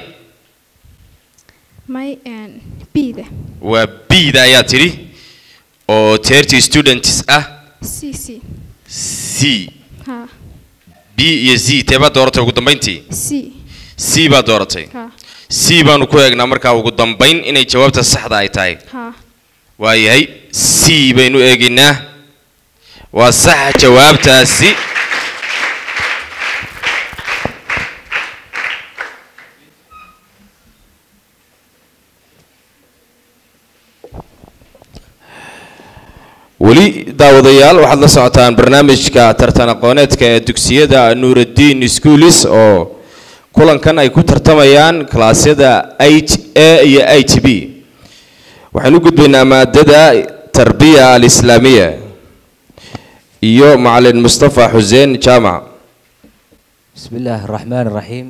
May, B-da. Waa B-da ayaa tidhi oo 30 students ah. C, C. C. Ha. B iyo C tee baad dooratay ugu dambayntii? C. C baad dooratay. Ha. C baanu ku eegnaa markaa ugu dambayn inay jawaabta saxda ay tahay. Ha. Waayahay, C baynu eegaynaa. Waa sax jawaabtaasi. Weli daawadayaal, waxaad la socotaan barnaamijka tartan aqooneedka ee dugsiyada Nuuraddiin Schools, oo kulankan ay ku tartamayaan kalaasyada 8A iyo 8B. Waxaynu u gudbaynaa maadada tarbiya alislaamiya iyo macalin Mustafa Xuseen Jaamac. بسم الله الرحمن الرحيم.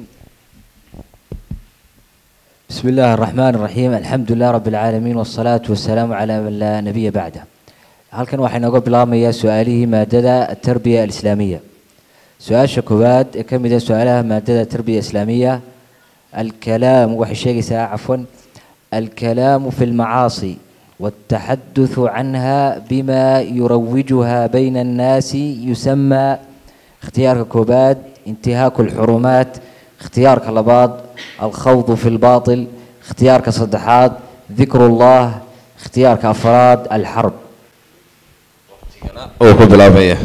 بسم الله الرحمن الرحيم. الحمد لله رب العالمين، والصلاة والسلام على من لا نبي بعده. Halkan waxaa inooga bilaabmayaa su-aalihii maadada atarbiya alislaamiya. Su-aasha koowaad ee ka mid ah su-aalaha maadada tarbiya islaamiya, alkalaamu, waxay sheegaysaa, cafwan, alkalaamu fi lmacaasi والتحدث عنها بما يروجها بين الناس يسمى: اختيارك كوباد انتهاك الحرمات، اختيارك لباد الخوض في الباطل، اختيارك صدحات ذكر الله، اختيارك أفراد الحرب. Oo ku bilaabaya.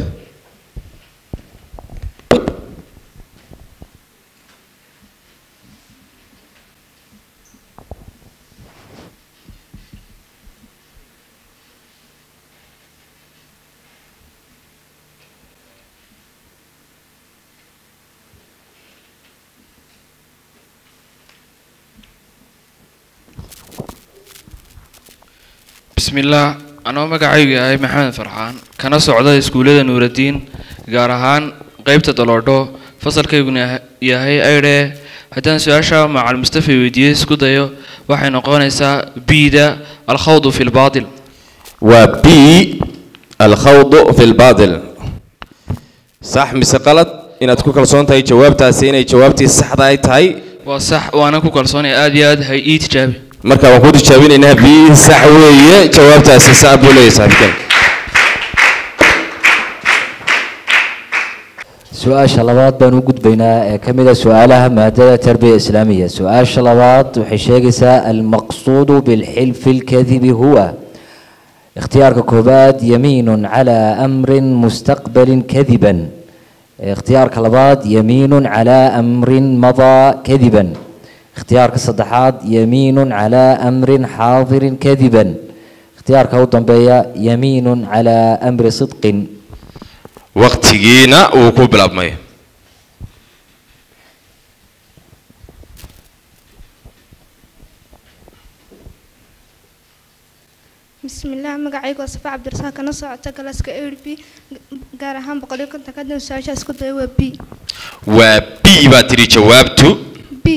Bismillaah, anoo magacaygu yahay Maxamed Farxaan, kana socda iskuullada Nuuraddiin, gaar ahaan qeybta Daloodho, fasalkayguna yahay aydhe. Haddaan su-aasha Macal Mustafa weydiiyey isku dayo, waxay noqonaysaa biida, alkhawdu fi lbaatil. Waa B, alkhawdu fi lbaatil. Sax mise qalad inaad ku kalsoon tahay jawaabtaasi inay jawaabtii saxda ay tahay? Waa sax, waana ku kalsoonaya aad iyo aad. Hay ii tijaabi. Marka waan ku tijaabinaynaa. B sax weeye jawaabtaasi, sax buu leeyahay saaxiibkan. Su-aasha labaad baan u gudbaynaa ee ka mid ah su-aalaha maadada tarbiya islaamiya. Su-aasha labaad waxay sheegaysaa: almaqsuudu bilxilfi alkadibi huwa. Ikhtiyaarka koobaad: yamiinun calaa amrin mustaqbalin kadiban. Ikhtiyaarka labaad: yamiinun calaa amrin madaa kadiban. Ikhtiyaarka saddexaad: yamiinun calaa amrin xaadirin kadiban. Ikhtiyaarka u dambeeya: yamiinun calaa amri sidqin. Waqtigiina uu ku bilaabmay. Bismillaah, magacaygu waa Safa Cabdirasaaq, kana socota galaaska 8B, gaar ahaan 150-ka. Haddaan su-aasha isku dayo waa B. Waa B baa tidhi jawaabtu? B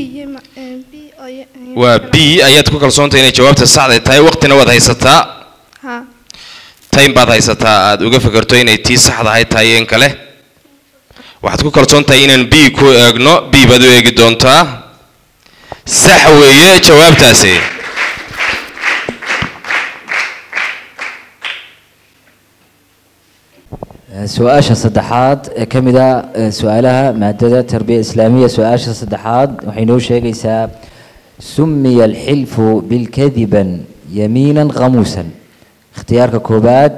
B oo Waa B ayaad ku kalsoontahay inay jawaabta saxda tahay? Waqtina waad haysataa? Ha. Time baad haysataa aad uga fikirto inay tii saxda ahay tahay in kale. Waxaad ku kalsoon tahay inaan B ku eegno. B baad u eegi doontaa. Sax weeye jawaabtaasi. Su-aasha saddexaad ee ka mid ah su-aalaha maadada tarbiya islaamiya, su-aasha saddexaad waxay noo sheegaysaa: sumiya alxilfu bilkadiban yamiinan khamuusan. Ikhtiyaarka koobaad: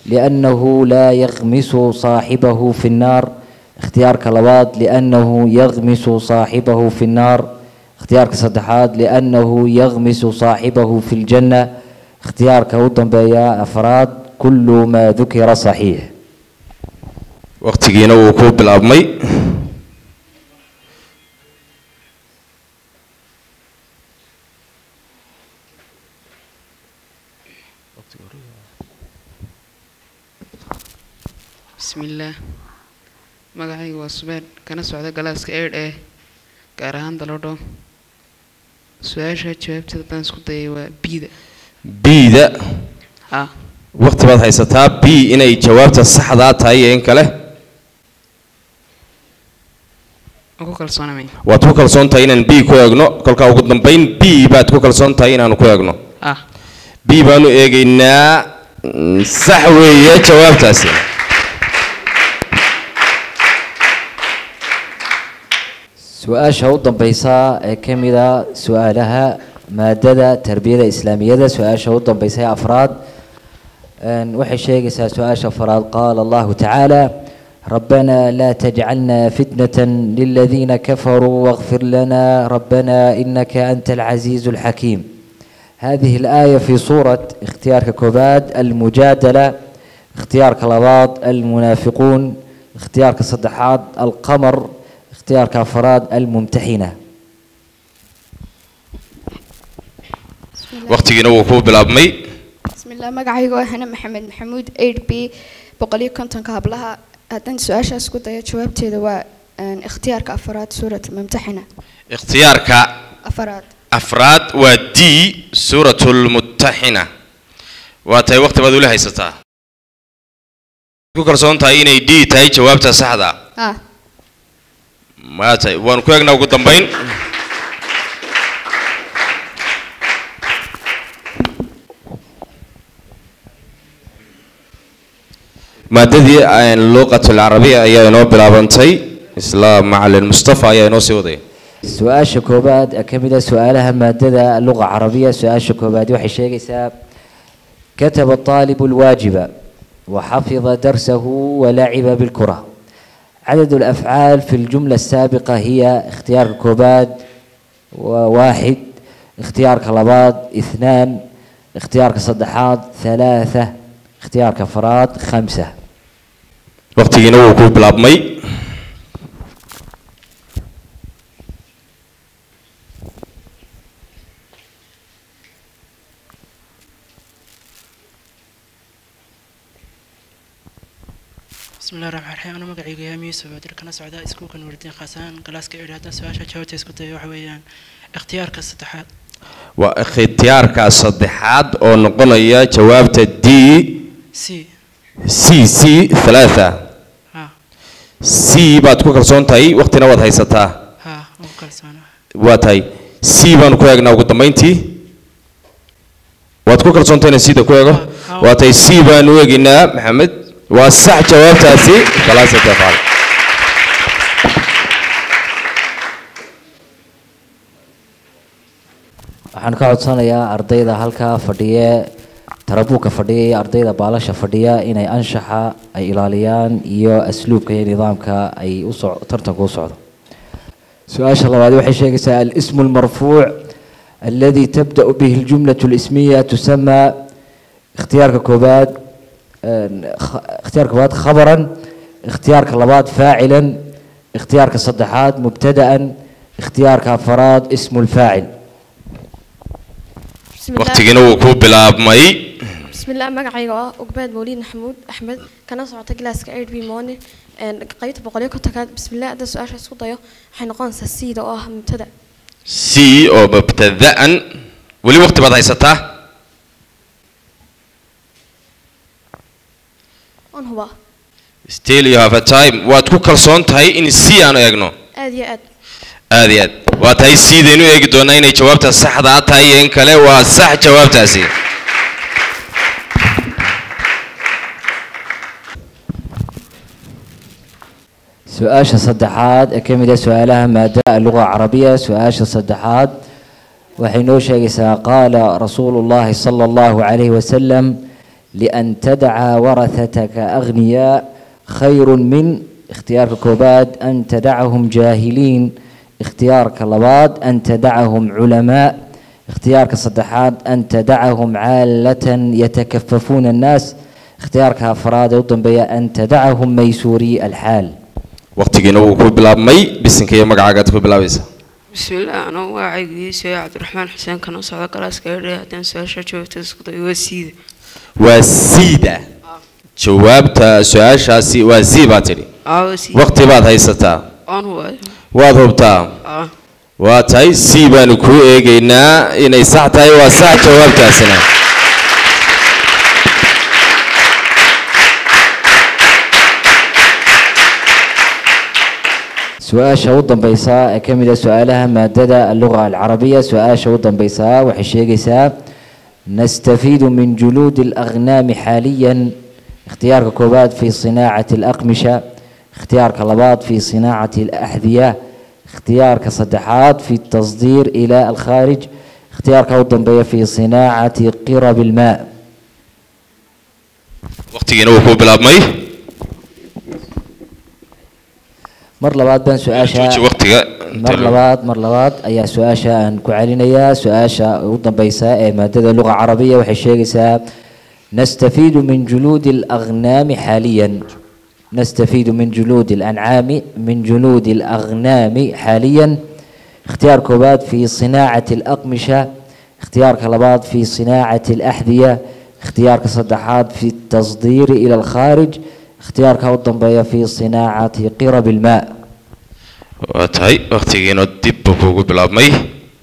liannahu laa yakmisu saaxibahu fi nnaar. Ikhtiyaarka labaad: liannahu yakmisu saaxibahu fi nnaar. Ikhtiyaarka saddexaad: liannahu yakmisu saaxibahu fi ljanna. Ikhtiyaarka u dambeeya afraad: kullu maa dukira saxiix. Waqtigiina wuu ku bilaabmay. Bismillaah, magacaygu waa Subeer, kana socda galaaska 8A, gaar ahaan Daloodho. Su-aasha jawaabteeda haddaan isku dayay waa Bida. Bida? Ha. Waqti baad haysataa. B inay jawaabta saxdaa tahay iyo in kale. Waan ku kalsoonamay. Waad ku kalsoon tahay inaan B ku eegno? Kolkaa ugu dambayn B baad ku kalsoon tahay inaanu ku eegno? Ah. B baanu eegaynaa. Sax weeye jawaabtaasi. Su-aasha u dambeysa ee ka mid a su-aalaha maadada tarbiyada islaamiyada, su-aasha u dambeysa ee afraad, waxay sheegaysaa su-aasha afraad: qaala Allahu tacaala: ربنا لا تجعلنا فتنة للذين كفروا واغفر لنا ربنا إنك أنت العزيز الحكيم. هذه الآية في سورة. اختيار كوباد: المجادلة. اختيار كلابات: المنافقون. اختيار كصدحات: القمر. اختيار كأفراد: الممتحنة. Waqtigiina wuu ku bilaabmay. Bismillaah, magacaygu waa Hana Maxamed Maxamuud, 8B, 150-ka hablaha. Haddaan su-aashaas ku dayo jawaabteeda waa ikhtiyaarka afaraad, suurat Mumtaxina. Ikhtiyaarka afaraad. Afraad waa D, suurat lmutaxina. Waa tahay. Waqti baad ula haysataa. Ku kalsoon tahay inay D tahay jawaabta saxda? Ah. Waa tahay, waanu ku eegnaa ugu dambayn. Maadadii luqat alcarabiya ayaa inoo bilaabantay. Isla macalin Mustafa ayaa inoo sii wadaya. Su-aasha koobaad ee ka mid ah su-aalaha maadada luqa carabiya, su-aasha koobaad waxay sheegaysaa: kataba الطالب الواجب وحفظ درسه ولعب بالكرة. عدد الأفعال في الجملة السابقة هي. اختيار كوباد: واحد. اختيار كلاباد: اثنان. اختيار كصدحات: ثلاثة. اختيار كفراد: خمسة. Waqtigiina wuu ku bilaabmay. بسم الله الرحمن الرحيم. أنا مقعي يا يوسف بدر كنا سعداء إسكولك نور الدين خاصان قلاسك إير هذا سؤال جوابته اسكو داyo waxa weeyaan ikhtiyaarka saddexaad. Waa ikhtiyaarka saddexaad oo noqonaya jawaabta D C C C 3. Ha. C baad ku kalsoon tahay, waqtina waad haysataa. Ha, waan kalsoonaa. Waa tahay C baan ku eegnaa ugu dambeyntii. Waad ku kalsoon tahay inaan C-da ku eego? Waa tahay C baan u eegaynaa Maxamed. Waa sax jawaabtaasi. Khalaas tafaal. Waxaan ka codsanayaa ardayda halkaa fadhiya, tarabuuka fadhiya iyo ardayda baalasha fadhiya inay anshaxa ay ilaaliyaan iyo asluubka iyo nidaamka ay u soc tartanku u socdo. Su-aasha labaad waxay sheegaysaa alismu almarfuuc aladi tabda'u bihi aljumlatu alismiya tusamaa. Ikhtiyaarka koobaad ikhtiyaarka koobaad khabaran, ikhtiyaarka labaad faacilan, ikhtiyaarka saddexaad mubtada'an, ikhtiyaarka afaraad ismu lfaacil. Waqtigiina wuu ku bilaabmay. بسم الله magacayga waa Ugbaad Mawlid Maxamuud Axmed kana socota galaaska 8B morning qaybta 150-aad. Bismillah, hadda su-aasha isku dayo waxay noqonaysaa C-da oo ah mubtada. C oo mubtada'an. Weli waqti baad haysataa. Waan hubaa. Still you have a time. Waad ku kalsoon tahay in C aanu eegno? Aad iyo aad. Aad iyo aad. Waa tahay C-daynu eegi doonaa inay jawaabta saxda tahay iyo in kale. Waa sax jawaabtaasi. Su-aasha saddexaad ee ka mid ah su-aalaha maadada alluga alcarabiya, su-aasha saddexaad waxay noo sheegaysaa qaala rasuulu llahi sala allahu calayhi wasalam lian tadaca warathataka aghniyaa khayrun min. Ikhtiyaarka koobaad an tadacahum jaahiliin, ikhtiyaarka labaad an tadacahum culamaa, ikhtiyaarka saddexaad an tadacahum caalatan yatakafafuuna annaas, ikhtiyaarka afraad ee u dambeeya an tadacahum maysuuri alxaal. Waqtigiina wuu ku bilaabmay. Bisinka iyo magacaagaad ku bilaabaysaa. Bismillah, anoo magacaygu Yuusuf Cabdiraxmaan Xuseen kana socda galaaska 8A haddaan su-aasha jawaabta isku dayo waa C-da. Waa C-da jawaabta su-aashaasi. Waa C baad tidhi? Aa, waa C. Waqti baad haysataa. Waan hubaa. Waad hubtaa? Aa. Waa tahay C baanu kuu eegaynaa inay sax tahay. Waa sax jawaabtaasina. Su-aasha u dambeysa ee ka mid ah su-aalaha maadada alluga alcarabiya, su-aasha u dambeysa waxay sheegaysaa nastafiidu min juluudi alagnaami xaaliyan. Ikhtiyaarka koowaad fi sinaacati alaqmisha, ikhtiyaarka labaad fi sinaacati alaxdiya, ikhtiyaarka saddexaad fi tasdiir ila alkhaarij, ikhtiyaarka u dambeeya fi sinaacati qirab almaa. Waqtigiina wuu ku bilaabmay. Mar labaad baan su-aasha Jooji waqtiga. Mar labaad ayaa su-aasha aan ku celinayaa. Su-aasha ugu dambeysa ee maadada luga carabiya waxay sheegaysaa nastafiidu min juluudi alagnaami xaaliyan, nastafiidu min juluudi alancaami min juluudi alagnaami xaaliyan. Ikhtiyaar koowaad fi sinaacati alaqmisha, ikhtiyaarka labaad fi sinaacati alaxdiya, ikhtiyaarka saddexaad fi tasdiiri ila alkhaarij, ikhtiyaarka u dambeeya fi sinaacati qirab almaa. Waa tahay waqtigiina dib buu kugu bilaabmay.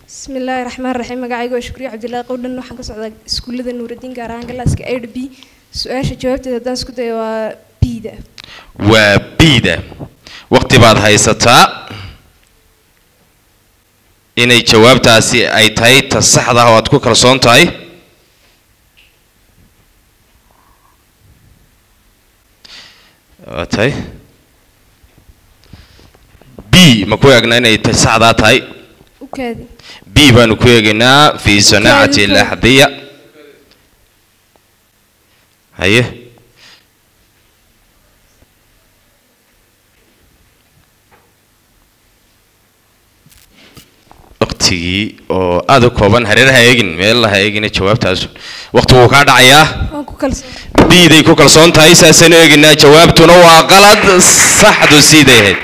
بسم الله الرحمن الرحيم. magacayga waa Shukriya Cabdullaahi Qowdhan, waxaan ka socdaa iskuulada Nuurudiin gaar ahaan galaaska 8B. Su-aasha jawaabteeda haddaan isku dayo waa B-da. Waa B-da. Waqti baad haysataa inay jawaabtaasi ay tahay ta saxda ah oo aad ku kalsoon tahay. Waa tahay B ma ku eegnaa inay ta saxdaa tahay? U kaadi. B baanu ku eegaynaa fi sanaacati alaxdiya. Haye, waqtigii oo aada u kooban, hareeraha eegin, meel ha eegina jawaabtaas, waqti wuu kaa dhacayaa. Waan ku kalsoon. B-day ku kalsoon tahay, saasaynu eegaynaa. Jawaabtuna waa qalad. Saxdu siiday ahayd.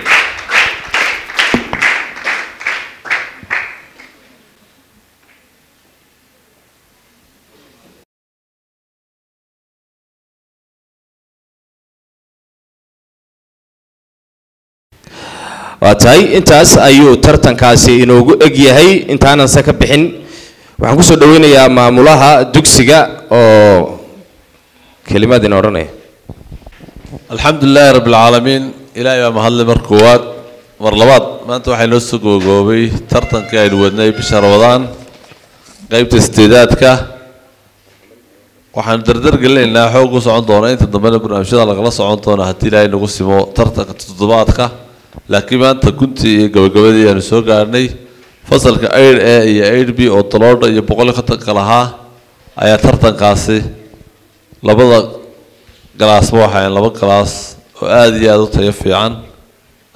Waa tahay, intaas ayuu tartankaasi inoogu eg yahay. Intaanan se ka bixin, waxaan kusoo dhaweynayaa maamulaha dugsiga oo kelimad ina odhanaya. Alxamdu lilaahi rabbi alcaalamiin. Ilaahay baa mahadlay mar koowaad, mar labaad. Maanta waxay noo soo gogoobay tartankii aynu wadnay bisha Ramadaan, qeybta sideedaadka. Waxaanu dardar gelinaynaa, xoog u socon doona inta dambena barnaamijyada lagala socon doona haddii Ilaahay nagu simo tartanka toddobaadka. Laakiin maanta guntii iyo gabagabadii aanu soo gaarnay. Fasalka 8A iyo 8B oo Daloodha iyo 150-ka lahaa ayaa tartankaasi, labada galaasba waxay laba galaas oo aada iyo aada u tayo fiican,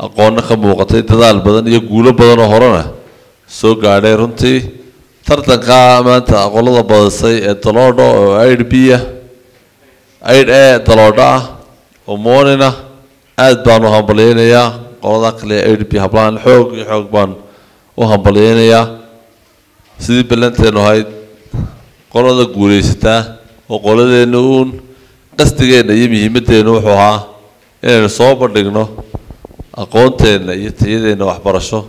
aqoonna ka muuqatay, dadaal badan iyo guulo badan oo horena soo gaadhay. Runtii tartanka maanta aqoonada badisay ee Daloodho oo 8B ah, 8A Daloodho ah oo morning ah, aad baan u hambalyeynayaa. Qolada kale 8B hablahan xoog iyo xoog baan u hambalyeynayaa. Sidii ballanteenu ahayd, qolada guulaysataa oo qoladeenna uun, qasdigeenna iyo muhiimadeennu wuxuu ahaa inaynu soo bandhigno aqoonteenna iyo tayadeenna waxbarasho,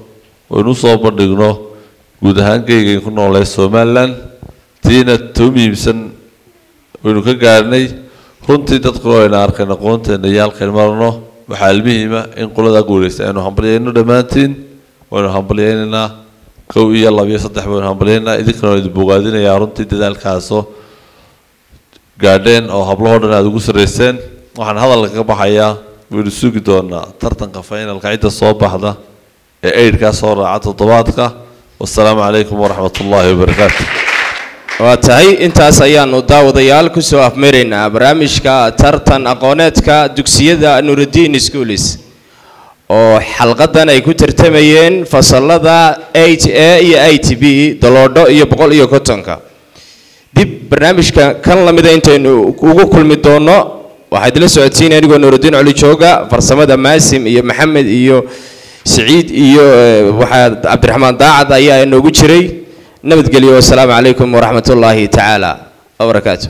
oynu usoo bandhigno guud ahaan geygayn ku noolay Somaliland. Tiina too muhiimsan waynu ka gaarnay. Runtii dadkuna wayna arkeen aqoonteenna iyo halkayn marno. Waxaa almuhiima in qoladaa guulaysta aynu hambalyeyno. Dhammaantiin waynu hambalyeynaynaa, kow iyo laba iyo saddex baynu hambalyeynaa. Idinkana waan idin bogaadinayaa runtii dadaalkaasoo gaadheen oo hablahoo dhan aada ugu sarreyseen. Waxaan hadalka ka baxayaa, waynu sugi doonaa tartanka finalka cidda soo baxda ee 8-kaa soo raaca toddobaadka. Wasalaamu calaykum waraxmat ullaahi wabarakaatu. Waa tahay, intaas ayaanu daawadayaal kusoo afmeeraynaa barnaamijka tartan aqooneedka dugsiyada Nuruddin Schools, oo xalqadan ay ku tartamayeen fasalada 8A iyo 8B, Daloodho iyo 150-ka. Dib barnaamijka kan lamida intaynu ugu kulmi doono, waxaa idinla socodsiinaya anigoo Nuruddin Coli jooga, farsamada Maasim iyo Maxamed iyo Siciid iyo waxaa Cabdiraxmaan Daacad ayaa inoogu jiray. Nabadgelyo, wasalaamu calaykum waraxmat ullaahi tacaala wabarakaatu.